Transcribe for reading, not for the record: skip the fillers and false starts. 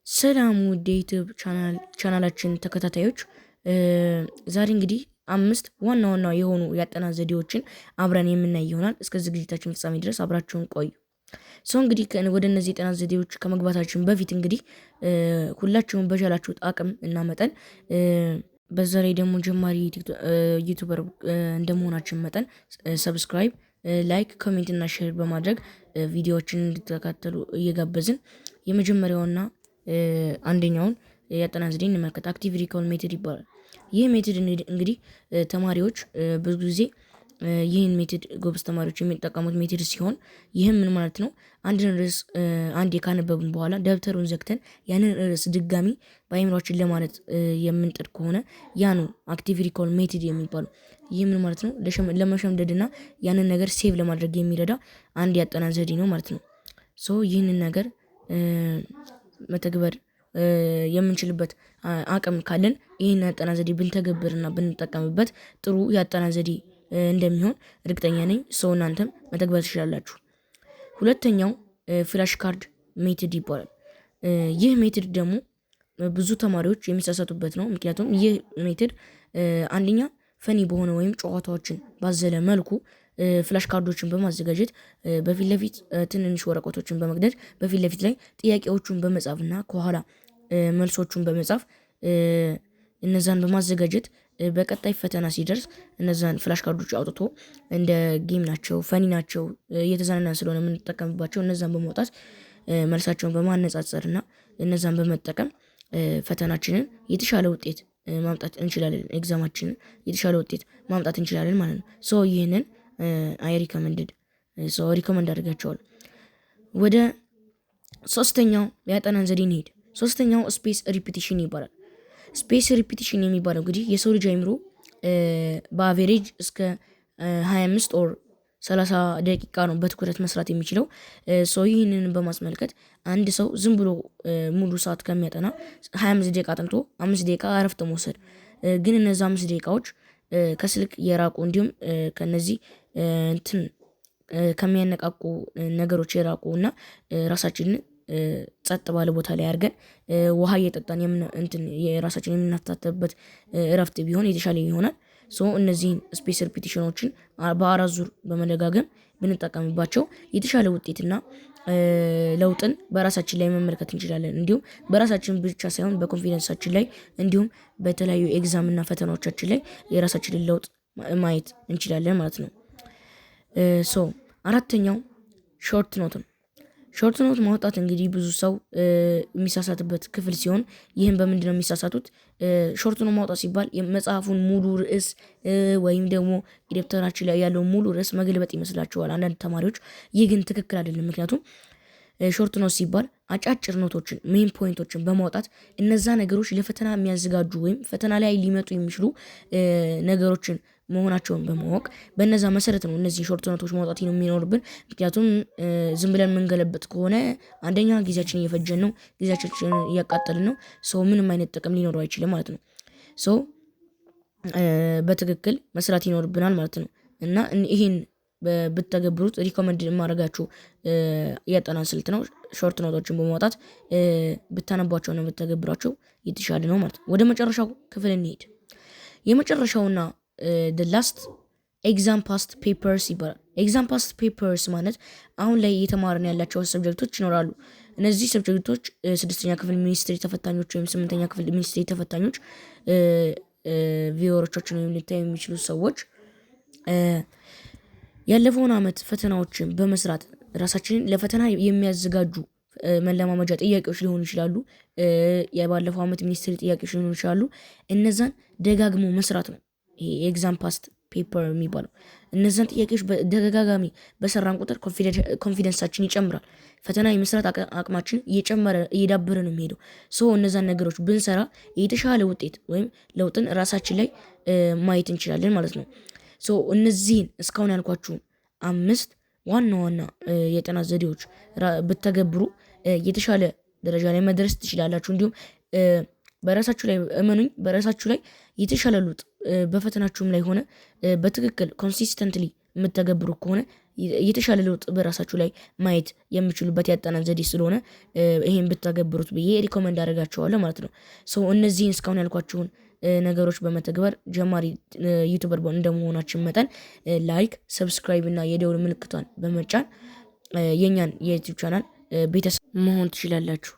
ሰላም ውድ የ YouTube ቻናላችን ተከታታዮች፣ ዛሬ እንግዲህ አምስት ዋና ዋና የሆኑ የአጠናን ዘዴዎችን አብረን የምናይ ይሆናል። እስከ ዝግጅታችን ፍጻሜ ድረስ አብራችሁን ቆዩ። So እንግዲህ ወደ እነዚህ የጥናት ዘዴዎች ከመግባታችን በፊት እንግዲህ ሁላችሁም በቻላችሁት አቅም እና መጠን፣ በዛ ላይ ደግሞ ጀማሪ YouTuber እንደመሆናችን መጠን subscribe፣ like፣ comment እና share በማድረግ ቪዲዮዎችን እንድትከታተሉ እየጋበዝን የመጀመሪያውና አንደኛውን የአጠናን ዘዴ እንመልከት። Active recall method ይባላል። ይህ method እንግዲህ ተማሪዎች ብዙ ጊዜ ይህን method ጎበዝ ተማሪዎች የሚጠቀሙት method ሲሆን ይህም ምን ማለት ነው? አንድን ርዕስ አንዴ ካነበብን በኋላ ደብተሩን ዘግተን ያንን ርዕስ ድጋሚ በአእምሯችን ለማለት የምንጥር ከሆነ ያ ነው active recall method የሚባለው። ይህ ምን ማለት ነው? ለመሸምደድና ያንን ነገር save ለማድረግ የሚረዳ አንድ የአጠናን ዘዴ ነው ማለት ነው። So ይህንን ነገር መተግበር የምንችልበት አቅም ካለን ይህን የአጠናን ዘዴ ብንተገብርና ብንጠቀምበት ጥሩ የአጠናን ዘዴ እንደሚሆን እርግጠኛ ነኝ። So እናንተም መተግበር ትችላላችሁ። ሁለተኛው flash card method ይባላል። ይህ method ደግሞ ብዙ ተማሪዎች የሚሳሳቱበት ነው። ምክንያቱም ይህ method አንደኛ funny በሆነ ወይም ጨዋታዎችን ባዘለ መልኩ flash card ኦችን በማዘጋጀት፣ በፊት ለፊት ትንንሽ ወረቀቶችን በመቅደድ፣ በፊት ለፊት ላይ ጥያቄዎቹን በመጻፍና ከኋላ መልሶቹን በመጻፍ እነዛን በማዘጋጀት በቀጣይ ፈተና ሲደርስ እነዛን flash card ኦች አውጥቶ እንደ game ናቸው፣ funny ናቸው፣ እየተዝናናን ስለሆነ የምንጠቀምባቸው እነዛን በማውጣት መልሳቸውን በማነጻጸር እና እነዛን በመጠቀም ፈተናችንን የተሻለ ውጤት ማምጣት እንችላለን። Exam ኣችንን የተሻለ ውጤት ማምጣት እንችላለን ማለት ነው። So ይህንን I recommended፣ so recommend አደርጋችኋለሁ። ወደ ሶስተኛው የአጠናን ዘዴ እንሂድ። ሶስተኛው spaced repetition ይባላል። Spaced repetition የሚባለው እንግዲህ የሰው ልጅ አይምሮ በ average እስከ 25 or 30 ደቂቃ ነው በትኩረት መስራት የሚችለው። So ይህንን በማስመልከት አንድ ሰው ዝም ብሎ ሙሉ ሰዓት ከሚያጠና 25 ደቂቃ አጥንቶ 5 ደቂቃ እረፍት መውሰድ፣ ግን እነዛ 5 ደቂቃዎች ከስልክ የራቁ እንዲሁም ከነዚህ እንትን ከሚያነቃቁ ነገሮች የራቁ እና ራሳችንን ጸጥ ባለ ቦታ ላይ አድርገን ውሃ እየጠጣን እንትን የራሳችንን የምናፍታታበት እረፍት ቢሆን የተሻለ ይሆናል። So እነዚህን spaced repetition ኦችን በአራት ዙር በመደጋገም ብንጠቀምባቸው የተሻለ ውጤት እና ለውጥን በራሳችን ላይ መመልከት እንችላለን። እንዲሁም በራሳችን ብቻ ሳይሆን በ confidence ኣችን ላይ እንዲሁም በተለያዩ exam እና ፈተናዎቻችን ላይ የራሳችንን ለውጥ ማየት እንችላለን ማለት ነው። So አራተኛው short note ነው። Short note ማውጣት እንግዲህ ብዙ ሰው የሚሳሳትበት ክፍል ሲሆን ይህም በምንድነው የሚሳሳቱት? Short note ማውጣት ሲባል የመጽሐፉን ሙሉ ርዕስ ወይም ደግሞ የደብተራችን ላይ ያለውን ሙሉ ርዕስ መገልበጥ ይመስላቸዋል አንዳንድ ተማሪዎች። ይህ ግን ትክክል አይደለም። ምክንያቱም short note ሲባል አጫጭር note ኦችን፣ main point ኦችን በማውጣት እነዛ ነገሮች ለፈተና የሚያዘጋጁ ወይም ፈተና ላይ ሊመጡ የሚችሉ ነገሮችን መሆናቸውን በማወቅ በእነዛ መሰረት ነው እነዚህ short note ኦች ማውጣት የሚኖርብን። ምክንያቱም ዝም ብለን የምንገለብጥ ከሆነ አንደኛ ጊዜያችንን እየፈጀን ነው፣ ጊዜያችንን እያቃጠልን ነው። So ምንም አይነት ጥቅም ሊኖረው አይችልም ማለት ነው። So በትክክል መስራት ይኖርብናል ማለት ነው። እና ይሄን ብትተገብሩት recommend የማደርጋችሁ የአጠናን ስልት ነው። Short note ኦችን በማውጣት ብታነቧቸውና ብትተገብሯቸው የተሻለ ነው ማለት ነው። ወደ መጨረሻው ክፍል እንሂድ። የመጨረሻውና last exam past papers ይባላል። Exam past papers ማለት አሁን ላይ እየተማርን ያላቸው subject ኦች ይኖራሉ። እነዚህ subject ኦች ስድስተኛ ክፍል ሚኒስትሪ ተፈታኞች ወይም ስምንተኛ ክፍል ሚኒስትሪ ተፈታኞች፣ viewer ኦቻችን ወይም ሊታዩ የሚችሉ ሰዎች ያለፈውን አመት ፈተናዎችን በመስራት ራሳችንን ለፈተና የሚያዘጋጁ መለማመጃ ጥያቄዎች ሊሆኑ ይችላሉ። የባለፈው አመት ሚኒስትሪ ጥያቄዎች ሊሆኑ ይችላሉ። እነዛን ደጋግሞ መስራት ነው። ይሄ የ exam past paper የሚባለው እነዛን ጥያቄዎች በተደጋጋሚ በሰራን ቁጥር confidence ኣችን ይጨምራል። ፈተና የመስራት አቅማችን እየጨመረ እየዳበረ ነው የሚሄደው። So እነዛን ነገሮች ብንሰራ የተሻለ ውጤት ወይም ለውጥን ራሳችን ላይ ማየት እንችላለን ማለት ነው። So እነዚህን እስካሁን ያልኳችሁን አምስት ዋና ዋና የጥናት ዘዴዎች ብትተገብሩ የተሻለ ደረጃ ላይ መድረስ ትችላላችሁ። እንዲሁም በራሳችሁ ላይ እመኑኝ፣ በራሳችሁ ላይ የተሻለ ለውጥ በፈተናችሁም ላይ ሆነ በትክክል consistently የምተገብሩ ከሆነ የተሻለ ለውጥ በራሳችሁ ላይ ማየት የምችሉበት ያጠናን ዘዴ ስለሆነ ይሄን ብታገብሩት ብዬ recommend አደርጋችኋለሁ ማለት ነው። So እነዚህን እስካሁን ያልኳችሁን ነገሮች በመተግበር ጀማሪ YouTuber እንደመሆናችን መጠን like፣ subscribe እና የደውል ምልክቷን በመጫን የኛን የ YouTube channel ቤተሰብ መሆን ትችላላችሁ።